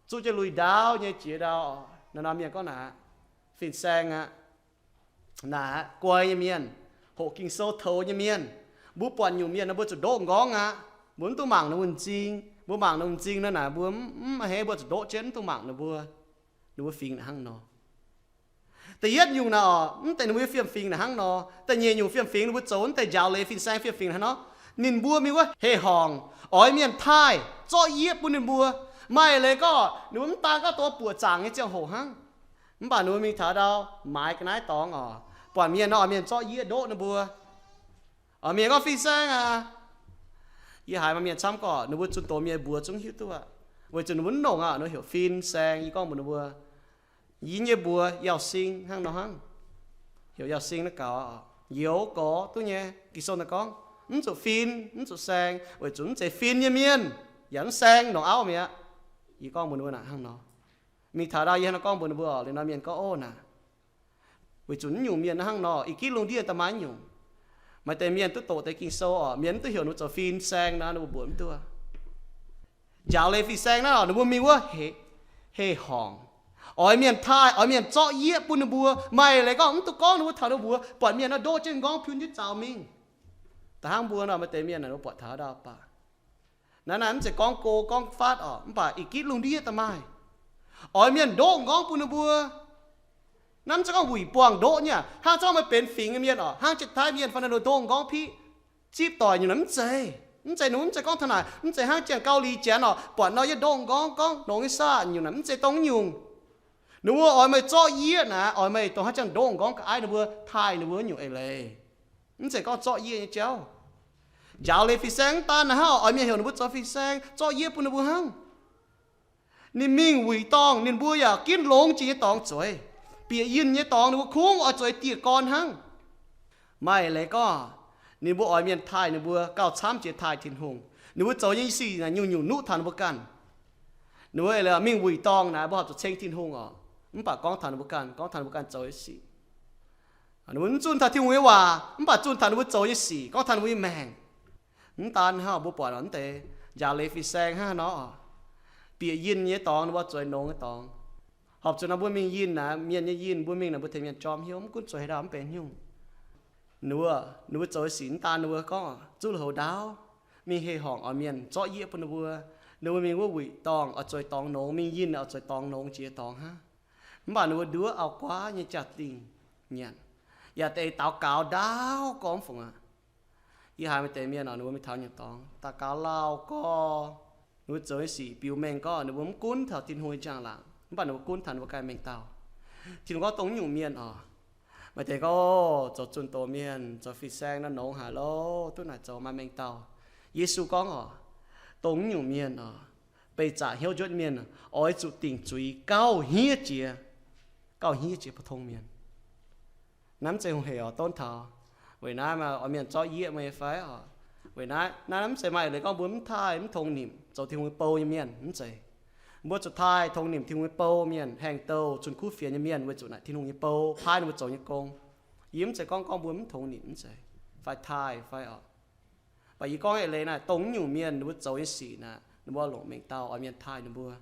zuqv jienv lui-ndaauv nyei jiex ndau, naaiv nor mienh gorngv naaic fin-saeng aqv, naaic guai nyei mienh, hoqc Ging-Sou toux nyei mienh. Mbuo buatc nyungc mienh nor mbuo zuqc ndoqv m'nqorngv aqv. Mbuo mv duqv mangc ninh mbuo m'zing. Mbuo mangc ninh mbuo m'zing nor naaic mbuo mv, mv a'hneiv, mbuo zuqc ndoqv jienv mv duqv mangc ninh mbuo, ninh mbuo fingx naaic hnangv nor. Da'yietv nyungc naaic oc, mv deix ninh mbuo nyei fiem-fingx naaic hnangv nor. Da'nyeic nyungc fiem-fingx ninh mbuo zoux mv deix njaaux leiz fin-saeng fiem-fingx naaic hnangv nor. Ninh mbuo mingh wuov heh horngc, oix mienh taaih, zorqv yieqv bun ninh mbuo. Maaih leiz gorngv ninh mbuo mv daan gorngv dongh buoqc zaangc nyei ziangh hoc hnangv, mv baac ninh mbuo mingh taux ndau maaiz ga'naaiv dorngx oc, buatc mienh nor oix mienh zorqv yieqv ndoqv ninh mbuo. Oix mienh gorngv, fin-saeng aac, yie haiz maaih mienh camv gorqv ninh mbuo zunh doz mienh mbuox zungv hiuv duqv aqv, weic zuqc ninh mbuo mv longc aqv, ninh mbuo heuc fin-saeng. Yie gorngv mbuox ninh mbuo, yie nyei mbuox Yauh Sing hnangv nor hnangv. Heuc Yauh Sing naaiv gaux, youz gorx duqv nyei. Ging-Sou naaic gorngv mv zuqc fin, mv zuqc saeng, weic zuqc mv zeiz fin nyei mienh yaac mv saeng longc auv mi'aqv. Yie gorngv mbuox ninh mbuo naaic hnangv nor. Mingh taux ndau yie hnangv nor gorngv mbuox ninh mbuo oc, liuz nor mienh gorngv, ov naaic, weic zuqc naaiv nyungc mienh hnangv nor, ih gitv lungh ndiev daaih maaih nyungc. Maaih deix mienh duqv doqc deix Ging-Sou oc, mienh mv duqv heuc ninh mbuo zoux fin-saeng nor, ninh mbuo mbuox mv duqv. Njaaux leiz fin-saeng naaiv oc, ninh mbuo mingh wuov heh, heh horngc, oix mienh taaih, oix mienh zorqv yieqv bun ninh mbuo. Maaih leiz gorngv mv duqv gorngv ninh mbuo taux ninh mbuo, buatc mienh nor ndoqv jienv m'nqorngv piun jienv zaux mingh. Da'hnangv mbuo nor, maaih deix mienh naaic ninh mbuo buatc taux ndau baac naaiv naaiv mv zeiz gorngv go gorngv fatv oc, mv baac ih gitv lungh ndiev daaih maaih. Oix mienh ndoqv m'nqorngv bun ninh mbuo. Naaiv mv zeiz gorngv wuic buangh ndoqv nyei aqv, hnangv zungv meih benx fingx nyei mienh oc, hnangv Janx-Taiv mienh fai naaiv ndoqv m'nqorngv piqv zipv doic nyungc naaiv mv zeiz. Mv zeiz, ninh mv zeiz gorngv taux naaic, mv zeiz hnangv Janx-Gau^li Janx oc, buatc nor yie ndoqv m'nqorngv gorngv nongx nyei saah nyungc naaic, mv zeiz dongh nyungc. Ninh mbuo oix meih zorqv yieqv naaic, oix meih dongh hnangv Janx ndoqv m'nqorngv ga'aiv ninh mbuo, taaih ninh mbuo nyungc eix leiz. Mv zeiz gorngv zorqv yieqv nyei jauv. Njaaux leiz fin-saeng mv daan naaic hnangv, oix mienh heuc ninh mbuo zoux fin-saeng, zorqv yieqv bun ninh mbuo hnangv. Ninh mingh wuic dorngh, ninh mbuo yaac ginv longx jiex nyei dorngx zueiz. Bieqc yinh nyei dorngx ninh mbuo kungx oix zueiz dieh gorn hnangv. Maaih leiz gorngv ninh mbuo oix mienh taaih ninh mbuo gauh camv jiex taaih Tin-Hungh. Ninh mbuo zoux nyei sic naaic nyungc-nyungc nuqv taux ninh mbuo ganh. Ninh mbuo eix leiz mingh wuic dorngh naaic mbuo horpc zuqc ceng Tin-Hungh oc, mv baac gorngv taux ninh mbuo ganh, gorngv taux ninh mbuo ganh zoux nyei sic. Ninh mbuo mv zunh taux Tin-Hungh nyei waac, mv baac zunh taux ninh mbuo zoux nyei sic, gorngv taux ninh mbuo nyei maengc. Mv daan hnangv, mbuo buatc mv deix njaaux leiz fin-saeng hnangv nor, bieqc yinh nyei dorngx ninh mbuo zueiz nongx nyei dorngx. Horpc zuqc nor mbuo mingh yinh naaic, mienh nyei yinh, mbuo mingh naaic mbuo tengx mienh jorm hnyouv, mv gunv zueiz haaix dauh mv benx nyungc. Ninh mbuo, ninh mbuo zoux nyei sic mv daan ninh mbuo gorngv zuqv lui-houx ndaauv, mingh heh horngc oix mienh zorqv yieqv bun ninh mbuo. Ninh mbuo mingh wuov wuic dorngh oix zueiz dorngx nongx, mingh yinh oix zueiz dorngx nongx jiex dorngx hnangv. Mv baac ninh mbuo nduov auv-guaav nyei jaa-dingh nyanc, yaac deix daux gaux ndaauv gorngv fungc aqv. Yie haiz maaih deix mienh oc, ninh mbuo mingh taux nyanc dorngx daux gaux lauh gorx, ninh mbuo zoux nyei sic biux mengh gorngv ninh mbuo mv gunv taux Tin-Hungh nyei njang-laangc, mv baac ninh mbuo gunv taux ninh mbuo ganh mengh dauh. Tin-Hungh gorngv dongh nyungc mienh oc, maaih deix gorngv, o, zoux zunh doz mienh, zoux fin-saeng nor nongx haic loh, duqv naaic zoux maaih mengh dauh. Yesu gorngv oc, dongh nyungc mienh oc, beih zaqc hnyouv njuotv mienh, oix zuqc dingc zuiz gauh hniev jiex, gauh hniev jiex pou-tong mienh. Naaiv mv zeiz hungh hec oc, donv taux. Weic naaiv maaih oix mienh zorqv yieqv meih fai oc. Weic naaiv, naaiv mv zeiz maaih leiz gorngv mbuo mv taaih, mv tongx nimc, zoux Tin-Hungh bou nyei mienh, mv zeiz. Mbuo zuqc taaih tongx nimc Tin-Hungh nyei bou mienh, haengh douh zunh kuv fienx nyei mienh, weic zuqc naaic Tin-Hungh nyei bou paaiv ninh mbuo zoux nyei gong. Yie mv zeiz gorngv, gorngv mbuo mv tongx nimc, mv zeiz, fai taaih fai oc. Mv baac yie gorngv eix leiz naaic, dongh nyungc mienh ninh mbuo zoux nyei sic naaic, ninh mbuo longc mengh dauh oix mienh taaih ninh mbuo.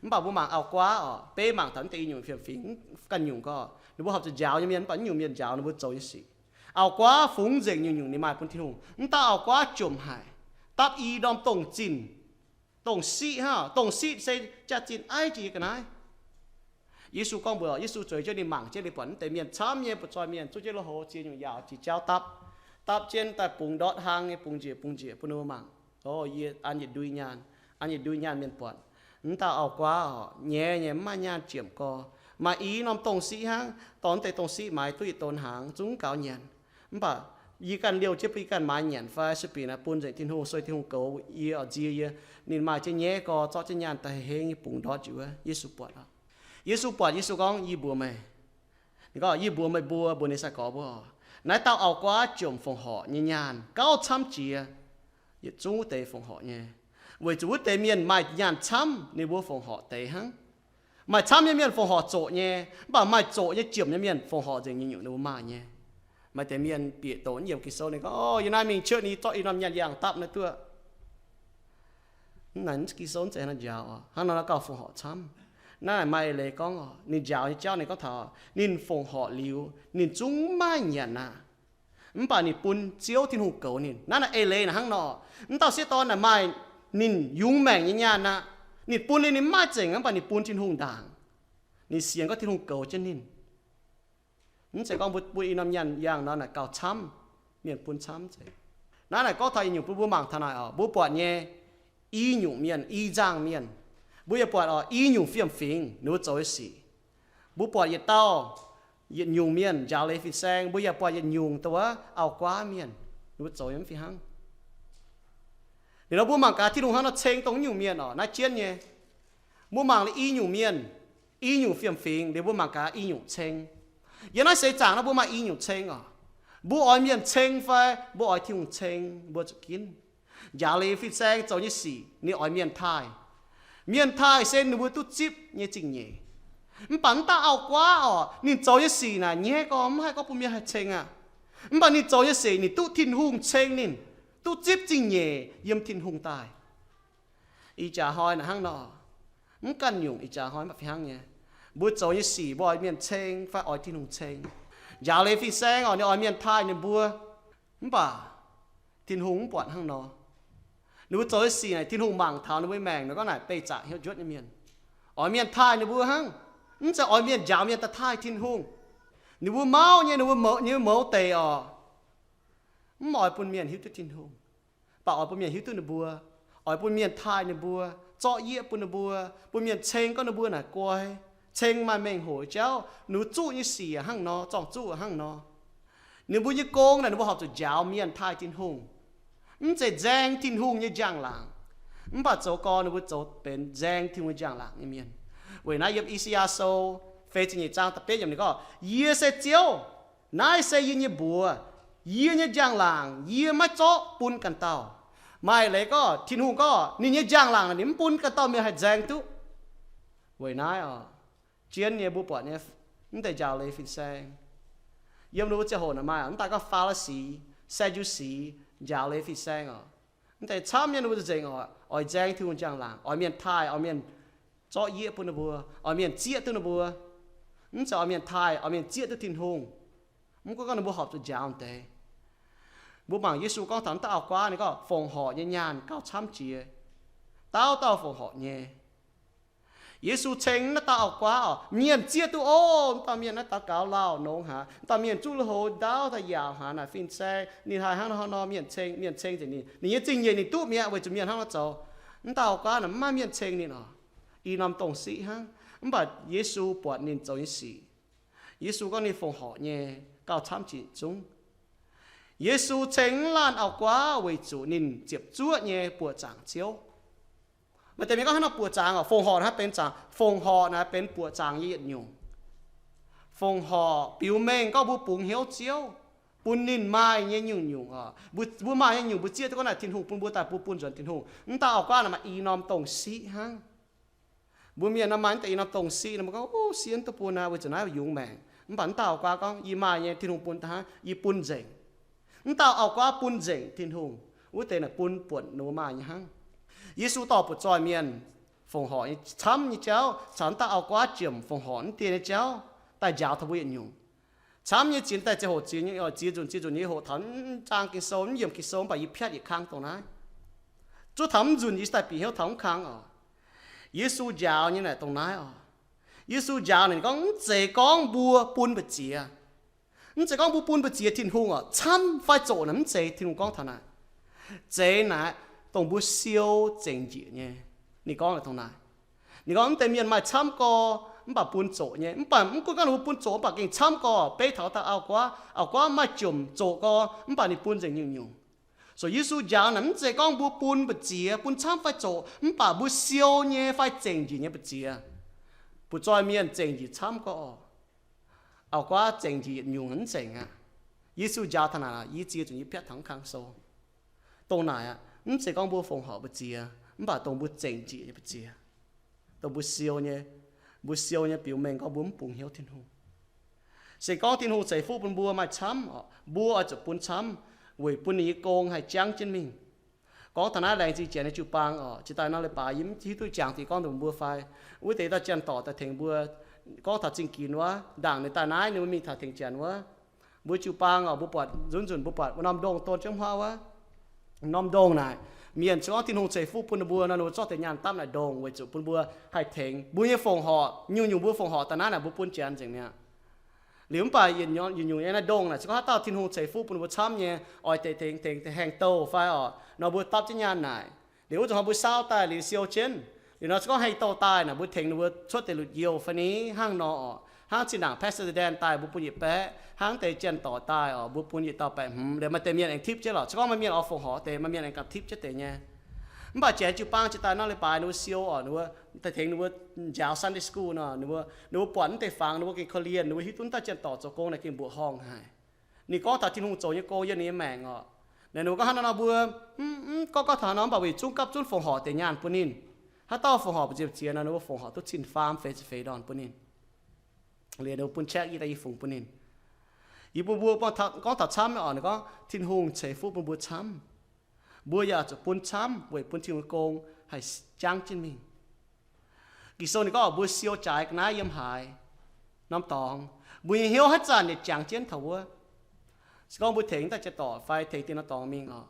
Mv baac mbuo mangc auv-guaav oc, beiv mangc taux mv deix i nyungc fiem-fingx ganh nyungc gorngv, ninh mbuo horpc zuqc njaaux nyei mienh, mv baac nyungc mienh njaaux ninh mbuo zoux nyei sic. Auv-guaav fungx nzengc nyungc-nyungc ninh maaih bun Tin-Hungh. Mv dauh auv-guaav jomc haic, dapv i norm dongh zinh, dongh siqv hnangv. Dongh siqv se jaax-zinh aiv jiex yie ga'naaiv. Yesu gorngv mbuox, Yesu zueiz jienv ninh mangc jienv, ninh buatc mv deix mienh camv nyei, butv-zoih mienh zuqv jienv lui-houx, ziex nyungc yaauc, ziex jauv dapv, dapv jienv daaih bungx ndortv hlang nyei, bungx njiec bungx njiec bun ninh mbuo mangc. O, yie an yietc ndui nyaanh, an yietc ndui nyaanh mienh buatc. Mv dauh auv-guaav oc, nyaiv nyei, mv maaih nyaanh jiemc gorx, maaih i norm dongh siqv hnangv. Dorh mv deix dongh siqv maaiz duqv yietc donx hnaangx zungv gaux nyanc. Mv baac yie ganh liouh jienv bun yie ganh maaiz nyanc fai sueih binc naaic bun nzengc Tin-Hungh, sueih Tin-Hungh goux yie oc, nzie yie. Ninh maaih jienv nyaiv gorx, zorqv jienv nyaanh daaih hengv nyei bungx ndortv njiec wuov. Yesu buatc oc. Yesu buatc, Yesu gorngv, Yie mbuox meih, ninh gorngv, Yie mbuox meih mbuo, mbuox ninh sai-gorx mbuo oc, naaiv dauh auv-guaav jomc fongc horc nyei nyaanh gauh camv jiex yietc zungv wuov deix fongc horc nyei. Weic zuqc wuov deix mienh maaih nyaanh camv, ninh mbuo fongc horc deix hnangv. Maaih camv nyei mienh fongc horc zoqc nyei, mv baac maaih zoqc nyei, jomc nyei mienh fongc horc nzengc nyei nyungc ninh mbuo maaih nyei. Maaih deix mienh bieqc doqc yiem Ging-Sou ninh gorngv, O, yie naaiv mingh cuotv ni zorqv i norm nyaanh yangh dapv naaiv duqv. Naaiv Ging-Sou mv zeiz hnangv njaaux oc. Hnangv nor gauh fongc horc camv. Naaiv maaih eix leiz gorngv oc, ninh njaaux nyei jauv ninh gorngv taux ninh fongc horc liuz ninh zungv maaih nyanc aqv. Mv baac ninh bun Ziouv Tin-Hungh goux ninh. Naaiv naaic eix leiz naaic hnangv nor. Mv dauh sieqv dorn naaic maaih ninh yungz maengc nyei nyaanh aqv. Ninh bun ninh, ninh mv maaih zengc, mv baac ninh bun Tin-Hungh ndaangc. Ninh sienx gorngv Tin-Hungh goux jienv ninh. Mv zeiz gorngv mbuo bun i norm nyaanh yangh nor naaic gauh camv, mienh bun camv zeiz. Naaiv naaic gorngv taux i nyungc bun mbuo mangc taux naaic oc, mbuo buatc nyei i nyungc mienh, i nzangc mienh. Mbuo yaac buatc oc, i nyungc fiem-fingx ninh mbuo zoux nyei sic. Mbuo buatc yietc dauh, yietc nyungc mienh njaaux leiz fin-saeng, mbuo yaac buatc yietc nyungc dongh wuov auv-guaav mienh, ninh mbuo zoux nyei mv fih hnangv. Liuz nor mbuo mangc gaax Tin-Hungh hnangv nor ceng dongh nyungc mienh oc, naaiv jienv nyei. Mbuo mangc liuz i nyungc mienh, i nyungc fiem-fingx, liuz mbuo mangc gaax i nyungc ceng. Yiem naaiv seix zaangc naaiv mbuo maaih i nyungc ceng oc. Mbuo oix mienh ceng fai mbuo oix Tin-Hungh ceng mbuo zuqc ginv. Njaaux leiz fin-saeng zoux nyei sic ninh oix mienh taaih. Mienh taaih se ninh mbuo duqv zipv nyei zingh nyeic. Mv baac mv dauh auv-guaav oc, ninh zoux nyei sic naaic nyaiv gorx mv haih gorngv bun mienh haih ceng aqv. Mv baac ninh zoux nyei sic ninh duqv Tin-Hungh ceng ninh, duqv zipv zingh nyeic yiem Tin-Hungh daaih. Ih jaax hnoi naaic hnangv nor, mv ganh nyungc ih jaax hnoi mv baac fih hnangv nyei. Mbuo zoux nyei sic mbuo oix mienh ceng fai oix Tin-Hungh ceng? Njaaux leiz fin-saeng oc, ninh oix mienh taaih ninh mbuo. Mv baac Tin-Hungh mv buatc hnangv nor. Ninh mbuo zoux nyei sic naaic Tin-Hungh mangc taux ninh mbuo nyei maengc, ninh gorngv naaic beih zaqc hnyouv njuotv nyei mienh, oix mienh taaih ninh mbuo hnangv. Mv zeiz oix mienh njaaux mienh daaih taaih Tin-Hungh. Ninh mbuo mauv nyei, ninh mbuo mouz, ninh mbuo mouz deic oc, mv oix bun mienh hiuv duqv Tin-Hungh, mv baac oix bun mienh hiuv duqv ninh mbuo, oix bun mienh taaih ninh mbuo, zorqv yieqv bun ninh mbuo, bun mienh ceng gorngv ninh mbuo naaic guai, ceng maaih mengh hoc jauv, ninh mbuo zuqv nyei sic hnangv nor, zorng-zuqv hnangv nor. Ninh mbuo nyei gong naaic ninh mbuo horpc zuqc njaaux mienh taaih Tin-Hungh, mv zeiz nzaeng Tin-Hungh nyei njang-laangc. Mv baac zoux gorn ninh mbuo zoux benx nzaeng Tin-Hungh nyei njang-laangc nyei mienh. Weic naaiv yiem I^saa^yaa Sou feix ziepc nyeic zaang da'betv yiemc ninh gorngv, Yie se Ziouv, naaiv se yie nyei mbuox, yie nyei njang-laangc yie maiv zorqv bun ganh dauh. Maaih leiz gorngv Tin-Hungh gorngv ninh nyei njang-laangc ninh mv bun ganh dauh mienh haih nzaeng duqv. Weic naaiv oc, jienv nyei mbuo buatc nyei mv deix njaaux leiz fin-saeng, yiem ninh mbuo ziangh hoc naaic maaih mv daaih gorngv Faa^li^si, Saa^ndu^si, njaaux leiz fin-saeng oc. Mv deix camv nyei ninh mbuo nzengc oc, oix nzaeng Tin-Hungh njang-laangc, oix mienh taaih, oix mienh zorqv yieqv bun ninh mbuo, oix mienh zieqv duqv ninh mbuo. Mv zeiz oix mienh taaih, oix mienh zieqv duqv Tin-Hungh. Mv gunv gorngv ninh mbuo horpc zuqc njaaux deix. Mbuo mangc Yesu gorngv taux mv dauh auv-guaav ninh gorngv fongc horc nyei nyaanh gauh camv jiex, dauh dauh fongc horc nyei. Yesu ceng naaiv dauh auv-guaav oc, mienh zieqv duqv, o, mv dauh mienh naaiv daux gaux lauh nongx haic, mv dauh mienh zuqv lui-houx ndaauv daaih yaauc haic naaic fin-saeng, ninh haih hnangv nor hnangv nor, mienh ceng, mienh ceng nzengc ninh. Ninh nyei zingh nyeic ninh duqv mi'aqv weic zuqc mienh hnangv nor zoux. Mv dauh auv-guaav naaic mv maaih mienh ceng ninh oc, i norm dongh siqv hnangv. Mv baac Yesu buatc ninh zoux nyei sic. Yesu gorngv ninh fongc horc nyei gauh camv jiex zungv. Yesu ceng mv laanh auv-guaav weic zuqc ninh ziepc zuoqv nyei buoqc zaangc Ziouv. Maaih deix mienh gorngv hnangv nor buoqc zaangc oc, fongc horc naaiv benx zaangc, fongc horc naaiv benx buoqc zaangc nyei yietc nyungc. Fongc horc biux mengh gorngv mbuo bungx hnyouv Ziouv, bun ninh maaih nyei nyungc-nyungc oc. Mbuo, mbuo maaih nyei nyungc mbuo zieqv duqv gorngv naaic Tin-Hungh bun mbuo daaih, mbuo bun nzuonx Tin-Hungh. Mv dauh auv-guaav naaic maaih i norm dongh siqv hnangv. Mbuo mienh nor maaih deix i norm dongh siqv nor, mbuo gorngv, Ov, sienx duqv bun aqv, weic zuqc naaiv yungz maengc. Mv baac wuov dauh auv-guaav gorngv, Yie maaih nyei, Tin-Hungh bun daaih hnangv, yie bun nzengc. Wuov dauh auv-guaav bun nzengc Tin-Hungh, wuov deix naaic bun buonc ninh mbuo maaih nyei hnangv. Yesu dorh butv-zoih mienh fongc horc nyei camv nyei jauv caux wuov dauh auv-guaav jomc fongc horc wuov deix nyei jauv daaih njaaux taux mbuo yietc nyungc. Camv nyei ziex daaih ziangh hoc ziex nyei oc, ziex nzunc ziex nzunc nyei hoqc taux mv zaang Ging-Sou, mv yiemc Ging-Sou, mv baac yie piatv yietc kang dongh naaiv. Zuov taux mv nzunc yie daaih bieqc hnyouv taux mv kang oc. Yesu njaaux nyei naaic dongh naaiv oc. Yesu njaaux naaic gorngv, mv zeiz gorngv mbuo bun mbu'ziex. Mv zeiz gorngv mbuo bun mbu'ziex Tin-Hungh oc, camv fai zoqc naaic mv zeiz Tin-Hungh gorngv taux naaic. Zeiz naaic dongh mbuo siou zengc njiec nyei. Ninh gorngv naaic dongh naaic. Ninh gorngv mv deix mienh maaih camv gorx, mv baac bun zoqc nyei. Mv baac mv gunv gorngv ninh mbuo bun zoqc mv baac gengh camv gorx, beiv taux dauh auv-guaav, auv-guaav maaih jomc zoqc gorx, mv baac ninh bun nzengc nyungc-nyungc. So Yesu njaaux naaic mv zeiz gorngv mbuo bun mbu'ziex, bun camv fai zoqc, mv baac mbuo siou nyei fai zengc njiec nyei mbu'ziex. Butv-zoih mienh zengc njiec camv gorx, auv-guaav zengc njiec yietc nyungc mv zengc aqv. Yesu njaaux taux naaic, yie ziex nzunc yie piatv taux mv kang sou. Dongh naaic aqv, mv zeiz gorngv mbuo fongc horc mbu'ziex, mv baac dongh mbuo zengc njiec nyei mbu'ziex, dongh mbuo siou nyei, mbuo siou nyei biux mengh gorngv mbuo mv bungx hnyouv Tin-Hungh. Se gorngv Tin-Hungh ceix fuqv bun mbuo maaih camv oc, mbuo oix zuqc bun camv weic bun ninh nyei gong haih jangv jienv mingh. Gorngv taux naaiv laengz zingh janx nyei jiu-baang oc, jiex daaih nor leiz-baaix yie mv hiuv duqv jangx deix gorngv mbuox mbuo fai wuov deix dauh janx-dorc daaih tengx mbuo gorngv taux zingh ginx wuov, ndaangc ninh daaih naaiv ninh mbuo mingh taux tengx janx wuov. Mbuo jiu-baang oc, mbuo buatc nzunc nzunc mbuo buatc wuov norm ndongh don jienv hmuangv wuov, norm ndongh naaic, mienh se gorngv Tin-Hungh ceix fuqv bun ninh mbuo nor, ninh mbuo zorqv deix nyaanh dapv naaic ndongh weic zuqc bun mbuo haih tengx mbuo nyei fongc horc. Nyungc-nyungc mbuo fongc horc daaih naaiv naaic mbuo bun janx nzengc mi'aqv. Liuz mv baac yietc nyungc nyei naaiv ndongh naaic se gorngv haaix dauh Tin-Hungh ceix fuqv bun ninh mbuo camv nyei, oix deix tengx, tengx haengh douh fai oc, nor mbuo dapv jienv nyaanh naaic. Liuz wuov zuqc hnoi mbuo saauv daaih liuz siou jienv. Liuz nor se gorngv haengh douh daaih naaic mbuo tengx ninh mbuo cuotv deix lutc youh fai ni hnangv nor oc. Hnangv zinh ndaangc pastor daaih daaih mbuo bun yietc baeqv, hnangv deix janx-dorc daaih oc mbuo bun yietc dauh baeqv hmz. Liuz maaih deix mienh aengx tipv jienv lorqc. Se gorngv maaih mienh oix fongc horc deix, maaih mienh aengx gapv tipv jienv deix nyei. Mv baac janx jiu-baang jiex daaih nor leiz-baaix ninh mbuo siou oc, ninh mbuo daaih tengx ninh mbuo njaaux Sunday school nor, ninh mbuo, ninh mbuo buatc mv deix fangx ninh mbuo gengh korv-lienh, ninh mbuo hiuv duqv daaih janx-dorc zoux gong naaic gengh mbuoqc horngh haic. Ninh gorngv taux Tin-Hungh zoux nyei gong yiem ninh nyei maengc oc. Naaic ninh mbuo gorngv hnangv nor nor mbuo, mv, gorngv, gorngv taux nor mv baac weic zungv gapv zunv fongc horc deix nyaanh bun ninh. Haaix dauh fongc horc mbu'ziex mbu'ziex nor, ninh mbuo fongc horc duqv cin-faam feix ziepc feix ndorn bun ninh. Liuz ninh mbuo bun check yie daaih yie fungx bun ninh. Yie bun mbuo gorngv taux camv oc, ninh gorngv Tin-Hungh ceix fuqv bun mbuo camv. Mbuo yaac zuqc bun camv weic bun Tin-Hungh gong haih jangv jienv mingh. Ging-Sou ninh gorngv mbuo siou jaaix ga'naaiv yiem haaix norm dorngx, mbuo nyei hnyouv haaix zanc yietc jangx jienv taux wuov. Se gorngv mbuo tengx daaih janx-dorc fai tengx dien norm dorngx mingh oc,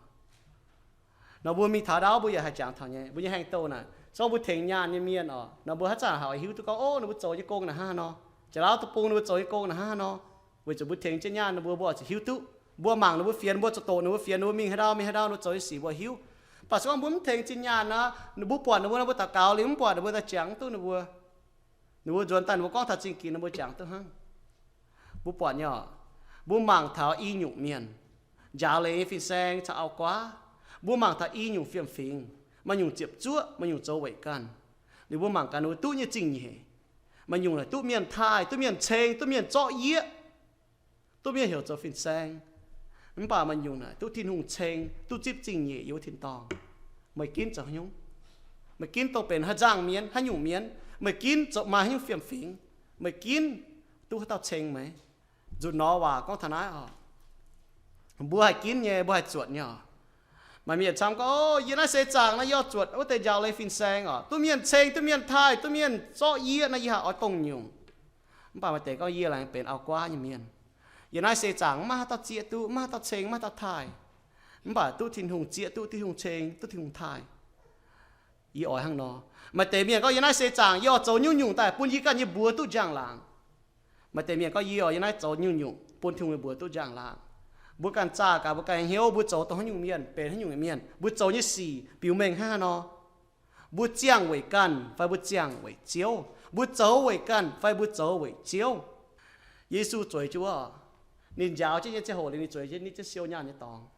nor mbuo mingh taux ndaauv mbuo yaac haih jangx taux nyei. Mbuo nyei haengh douh naaic, se gorngv mbuo tengx nyaanh nyei mienh oc, nor mbuo haaix zanc haih hiuv duqv gorngv, ov, ninh mbuo zoux nyei gong naaic hnangv haaix nor. Jaax-laauv deic-bung ninh mbuo zoux nyei gong naaic hnangv haaix nor. Weic zuqc mbuo tengx jienv nyaanh ninh mbuo, mbuo oix zuqc hiuv duqv. Mbuo mangc ninh mbuo fienx, mbuo zuqc doqc ninh mbuo fienx, ninh mbuo mingh haaix ndau, mingh haaix ndau, ninh mbuo zoux nyei sic mbuo hiuv. Mv baac se gorngv mbuo mv tengx zinh nyaanh nor, mbuo buatc ninh mbuo nor mbuo daux gaux liuz mv buatc ninh mbuo daaih jangx duqv ninh mbuo. Ninh mbuo nzuonx daaih ninh mbuo gorngv taux zingh ginx ninh mbuo jangx duqv hnangv. Mbuo buatc nyei oc, mbuo mangc taux i nyungc mienh, njaaux leiz nyei fin-saeng caux auv-guaav. Mbuo mangc taux i nyungc fiem-fingx, maaih nyungc ziepc zuoqv, maaih nyungc zoux weic ganh. Liuz mbuo mangc gaax ninh mbuo duqv nyei zingh nyeic. Maaih nyungc naaic duqv mienh taaih, duqv mienh ceng, duqv mienh zorqv yieqv, duqv mienh heuc zoux fin-saeng. Mv baac maaih nyungc naaic duqv Tin-Hungh ceng, duqv zipv zingh nyeic yiem wuov tin-dorngh. Meih ginv zoux haaix nyungc? Meih ginv dongh benx haaix nzangc mienh, haaix nyungc mienh? Meih ginv zoux maaih haaix nyungc fiem-fingx? Meih ginv duqv haaix dauh ceng meih? Nzunc nor waac gorngv taux naaiv oc, mbuo haih ginv nyei, mbuo haih zuotc nyei oc. Maaih mienh camv gorngv, O, yie naaiv seix zaangc naaiv yie oix zuotc wuov deix njaaux leiz fin-saeng oc, duqv mienh ceng, duqv mienh taaih, duqv mienh zorqv yieqv naaiv yie haih oix dongh nyungc. Mv baac maaih deix gorngv, Yie laengz benx auv-guaav nyei mienh. Yie naaiv seix zaangc mv maaih haaix dauh zieqv duqv, mv maaih haaix dauh ceng, mv maaih haaix dauh taaih. Mv baac duqv Tin-Hungh zieqv duqv, Tin-Hungh ceng duqv, Tin-Hungh taaih. Yie oix hnangv nor. Maaih deix mienh gorngv, Yie naaiv seix zaangc yie oix zoux nyungc-nyungc daaih bun yie ganh nyei mbuox duqv njang-laangc. Maaih deix mienh gorngv, Yie oix, yie naaiv zoux nyungc-nyungc bun Tin-Hungh nyei mbuox duqv njang-laangc. Mbuo ganh zaah gaax mbuo ganh nyei hnyouv, mbuo zoux dongh haaix nyungc mienh, benx haaix nyungc mienh, mbuo zoux nyei sic biux mengh hnangv haaix nor. Mbuo ziangh weic ganh fai mbuo ziangh weic Ziouv? Mbuo zoux weic ganh fai mbuo zoux weic Ziouv? Yesu zueiz jienv wuov, ninh njaaux jienv nyei ziangh hoc liuz, ninh zueiz jienv nitv jienv siou nyaanh nyei dorngx.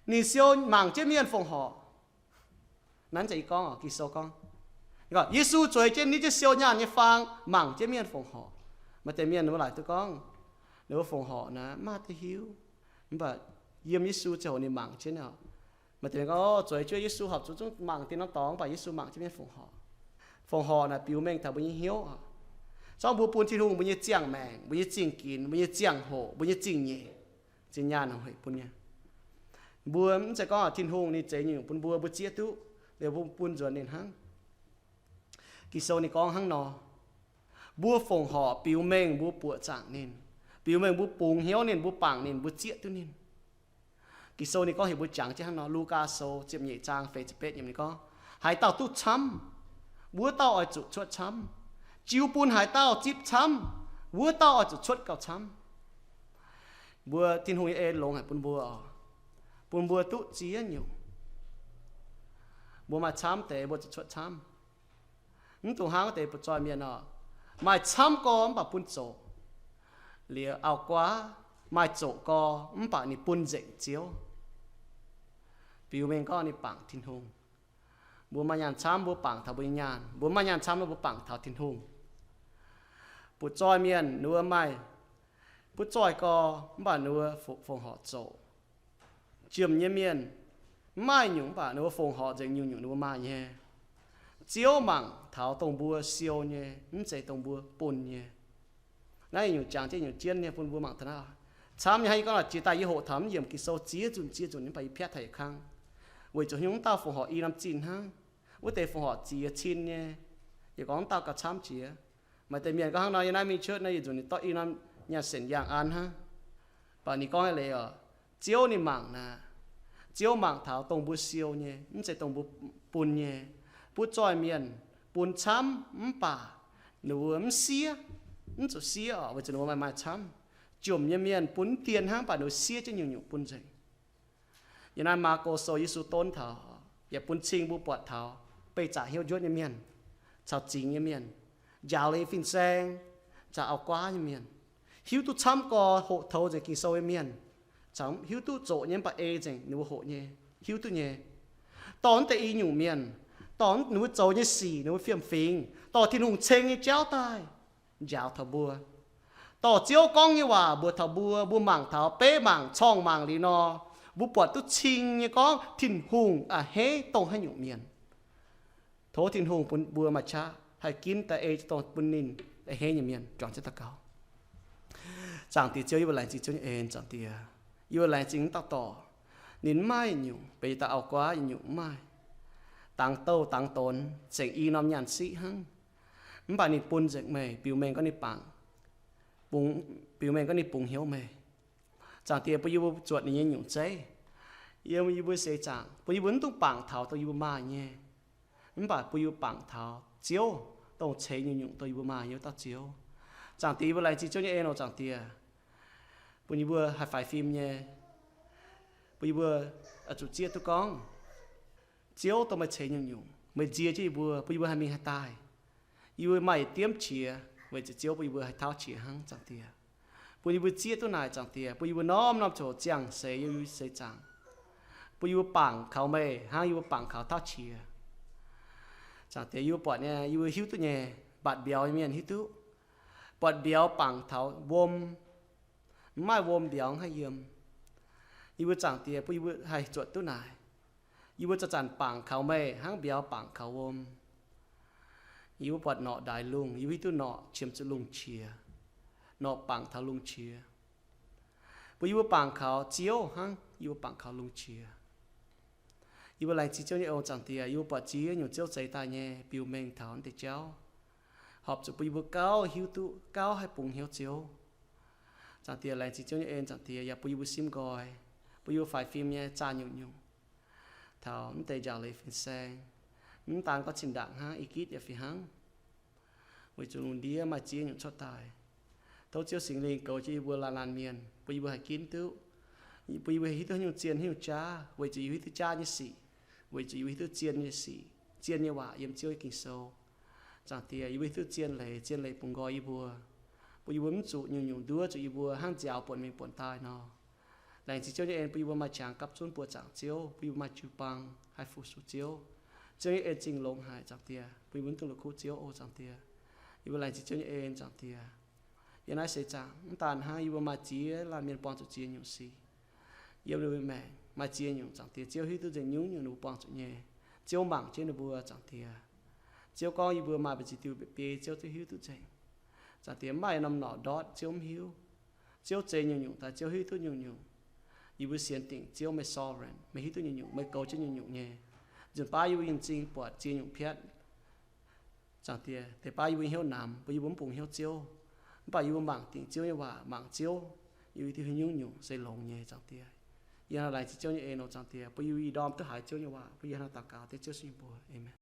Ninh siou mangc jienv mienh fongc horc. Naaiv zeiz gorngv, Ging-Sou gorngv, Yesu zueiz jienv nitv jienv siou nyaanh nyei faang mangc jienv mienh fongc horc. Maaih deix mienh ninh mbuo laaic duqv gorngv, ninh mbuo fongc horc naaic mv maaih duqv hiuv. Mv baac yiem Yesu ziangh hoc ninh mangc jienv oc. Maaih deix mienh gorngv, O, zueiz jienv Yesu horpc zuqc zungv mangc dien norm dorngx, mv baac Yesu mangc jienv mienh fongc horc. Fongc horc naaic biux mengh taux mbuo nyei hnyouv. Zorqv mbuo bun Tin-Hungh mbuo nyei ziangh maengc, mbuo nyei zingh ginx, mbuo nyei ziangh hoc, mbuo nyei zingh nyeic, zinh nyaanh hungh hec bun nyei. Mbuo mv zeiz gorngv Tin-Hungh ninh zeix nyungc-nyungc bun mbuo, mbuo zieqv duqv liuz mbuo bun nzuonx ninh hnangv. Ging-Sou ninh gorngv hnangv nor, mbuo fongc horc biux mengh mbuo buoqc zaangc ninh, biux mengh mbuo bungx hnyouv ninh, mbuo bangc ninh, mbuo zieqv duqv ninh. Ging-Sou ninh gorngv heuc mbuo jangx jienv hnangv nor, Lugaa Sou ziepc nyeic zaang feix ziepc betv yiemc ninh gorngv, haaix dauh duqv camv, wuov dauh oix zuqc cuotv camv. Jiu bun haaix dauh zipv camv, wuov dauh oix zuqc cuotv gauh camv. Mbuo Tin-Hungh nyei en longx haic bun mbuo oc, bun mbuo duqv ziex nyungc. Mbuo maaih camv deix mbuo zuqc cuotv camv. Mv dungx hnangv deix butv-zoih mienh oc, maaih camv gorx mv baac bun zoqc. Liuz auv-guaav maaih zoqc gorx mv baac ninh bun nzengc Ziouv. Biux mengh gorngv ninh bangc Tin-Hungh. Mbuo maaih nyaanh camv mbuo bangc taux mbuo nyei nyaanh, mbuo maaih nyaanh camv nor mbuo bangc taux Tin-Hungh. Butv-zoih mienh ninh mbuo maaih butv-zoih gorx mv baac ninh mbuo fongc horc zoqc. Jiem nyei mienh mv maaih nyungc mv baac ninh mbuo fongc horc nzengc nyungc-nyungc ninh mbuo maaih nyei. Ziouv mangc taux dongh mbuo siou nyei, mv zeiz dongh mbuo bun nyei. Naaiv nyungc jangx jienv nyungc jienv nyei bun mbuo mangc taux naaiv. Camv nyei hnangv yie gorngv naaic jiex daaih yie hoqc taux mv yiemc Ging-Sou ziex nzunc ziex nzunc nyei, mv baac yie piatv taux yietc kang, weic zuqc hnyouv mv dauh fongc horc i norm zinh hnangv. Wuov deix fongc horc ziex cin nyei, yie gorngv mv dauh gauh camv jiex. Maaih deix mienh gorngv hnangv nor, yie naaiv mingh cuotv naaiv yietc nzunc ninh dorh i norm nyaanh senc yangh an hnangv. Mv baac ninh gorngv leiz oc, Ziouv ninh mangc naaic, Ziouv mangc taux dongh mbuo siou nyei, mv zeiz dongh mbuo bun nyei. Butv-zoih mienh bun camv mv baac ninh mbuo mv siev, mv zuqc siev oc, weic zuqc ninh mbuo maaih maaih camv. Jomc nyei mienh bun mv dien hnangv, mv baac ninh mbuo siev jienv nyungc-nyungc bun nzengc. Yiem naaiv Maako Sou Yesu donv taux, yaac bun cing mbuo buatc taux beih zaqc hnyouv njuotv nyei mienh, caux zingx nyei mienh, njaaux leiz fin-saeng, caux auv-guaav nyei mienh, hiuv duqv camv gorx hoqc toux nzengc Ging-Sou nyei mienh, caux hiuv duqv zoqc nyei mv baac ei nzengc ninh mbuo hoqc nyei, hiuv duqv nyei. Dorh naaiv deix i nyungc mienh, dorh ninh mbuo zoux nyei sic, ninh mbuo fiem-fingx, dorh Tin-Hungh ceng nyei jauv daaih njaaux taux mbuo. Dorh Ziouv gorngv nyei waac mbuox taux mbuo, mbuo mangc taux, beiv mangc, corngh mangc liuz nor, mbuo buatc duqv cing nyei gorngv Tin-Hungh a'hneiv dongh haaix nyungc mienh. Tov Tin-Hungh bun mbuo maaih qaqv haih ginv daaih ei dongh bun ninh a'hneiv nyei mienh. Juangc jienv daux gaux. Zaangc Diex Ziouv, yie mbuo laengz zingh Ziouv nyei en. Zaangc Diex, yie mbuo laengz zingh wuov dauh dorc, ninh mv maaih nyungc, benx yietc dauh auv-guaav nyungc mv maaih, dangx douh dangx donx, zengc i norm nyaanh siqv hnangv. Mv baac ninh bun nzengc meih, biux mengh gorngv ninh bangc, biux mengh gorngv ninh bungx hnyouv meih. Zaangc Diex, bun yie mbuo zuotc ninh nyei nyungc zeiv. Yiem yie mbuo seix zaangc, bun yie mbuo mv dungx bangc taux dongh yie mbuo maaih nyei, mv baac bun yie mbuo bangc taux Ziouv, dongh ceix nyungc-nyungc dongh yie mbuo maaih nyei wuov dauh Ziouv. Zaangc Diex, yie mbuo laengz zingh Ziouv nyei en oc. Zaangc Diex, bun yie mbuo haih faix fim nyei, bun yie mbuo zuqc zieqv duqv gorngv, Ziouv dongh meih ceix nyungc-nyungc, meih nzie jienv yie mbuo, bun yie mbuo haih mingh haih daaih. Yie mbuo maaih yietc diemv qiex weic zuqc Ziouv bun yie mbuo haih tauv qiex hnangv. Zaangc Diex, bun yie mbuo zieqv duqv naaic. Zaangc Diex, bun yie mbuo norm-norm ziangh hoc ziangh seix yiem yie mbuo seix zaangc, bun yie mbuo bangc kaux meih hnangv yie mbuo bangc kaux tauv qiex. Zaangc Diex, yie mbuo buatc nyei, yie mbuo hiuv duqv nyei, mbatc mbiauz nyei mienh hiuv duqv, buatc mbiauz bangc taux wuom, mv maaih wuom mbiauz haih yiem. Yie mbuo Zaangc Diex, bun yie mbuo haih zuotc duqv naaic. Yie mbuo zanc-zanc bangc kaux meih hnangv mbiauz bangc kaux wuom. Yie mbuo buatc norqc ndaix lungh, yie mbuo hiuv duqv norqc qiemx zuqc lungh qiex, norqc bangc taux lungh qiex. Bun yie mbuo bangc kaux Ziouv hnangv yie mbuo bangc kaux lungh qiex. Yie mbuo laengz zingh Ziouv nyei oc. Zaangc Diex, yie mbuo buatc ziex nyungc Ziouv zeix daaih nyei biux mengh taux naaiv deix jauv, horpc zuqc bun yie mbuo gauh hiuv duqv, gauh haih bungx hnyouv Ziouv. Zaangc Diex, laengz zingh Ziouv nyei en. Zaangc Diex, yaac bun yie mbuo simv nqoi, bun yie mbuo faix fim nyei zaah nyungc-nyungc taux naaiv deix njaaux leiz fin-saeng. Mv daan gorngv zinh ndaangc hnangv, ih gitv yaac fih hnangv, weic zuqc lungh ndiev maaih ziex nyungc cuotv daaih. Tov Ziouv Singx Lingh goux jienv yie mbuo laanh laanh mienh, bun yie mbuo haih ginv duqv, bun yie mbuo hiuv duqv haaix nyungc zien haaix nyungc jaav, weic zuqc yie mbuo hiuv duqv jaav nyei sic, weic zuqc yie mbuo hiuv duqv zien nyei sic, zien nyei waac yiem Ziouv nyei Ging-Sou. Zaangc Diex, yie mbuo hiuv duqv zien leiz, zien leiz bungx nqoi yie mbuo, bun yie mbuo mv zuqc nyungc-nyungc nduov zuqc yie mbuo hnangv nziaaux buonc mingh buonc daaih nor. Laengz zingh Ziouv nyei en bun yie mbuo maaih qangx gapv zunv buoqc zaangc Ziouv, bun yie mbuo maaih jiu-baang haih fu-sux Ziouv. Ziouv nyei en zingh longx haic. Zaangc Diex, bun yie mbuo mv dungx la'kuqv Ziouv oc. Zaangc Diex, yie mbuo laengz zingh Ziouv nyei en. Zaangc Diex, yiem naaiv seix zaangc mv daan hnangv yie mbuo maaih ziex laanh mienh buangh zuqc ziex nyungc sic, yiem ninh mbuo maengc maaih ziex nyungc. Zaangc Diex, Ziouv hiuv duqv nzengc nyungc-nyungc ninh mbuo buangh zuqc nyei. Ziouv mangc jienv ninh mbuo. Zaangc Diex, Ziouv gorngv yie mbuo maaih mbu'ziex diuh biei, Ziouv duqv hiuv duqv nzengc. Zaangc Diex, maaih norm norqc ndortv Ziouv mv hiuv. Ziouv zeix nyungc-nyungc daaih, Ziouv hiuv duqv nyungc-nyungc. Yie mbuo sienx dingc Ziouv meih sovereign, meih hiuv duqv nyungc-nyungc, meih goux jienv nyungc-nyungc nyei. Nzunc baav yie mbuo yinh zing buatc ziex nyungc piatv, Zaangc Diex, deix baav yie mbuo hnyouv namx, mbuo yie mbuo mv bungx hnyouv Ziouv. Mv baac yie mbuo mangc dingc Ziouv nyei waac, mangc Ziouv, yie mbuo diuh hnyouv nyungc-nyungc se longx nyei, Zaangc Diex. Yie hnangv laengz zingh Ziouv nyei en nor, Zaangc Diex, bun yie mbuo ih ndorm duqv haiz Ziouv nyei waac. Bun yie hnangv daux gaux dengv Ziouv Yesu nyei mbuox. Aamen.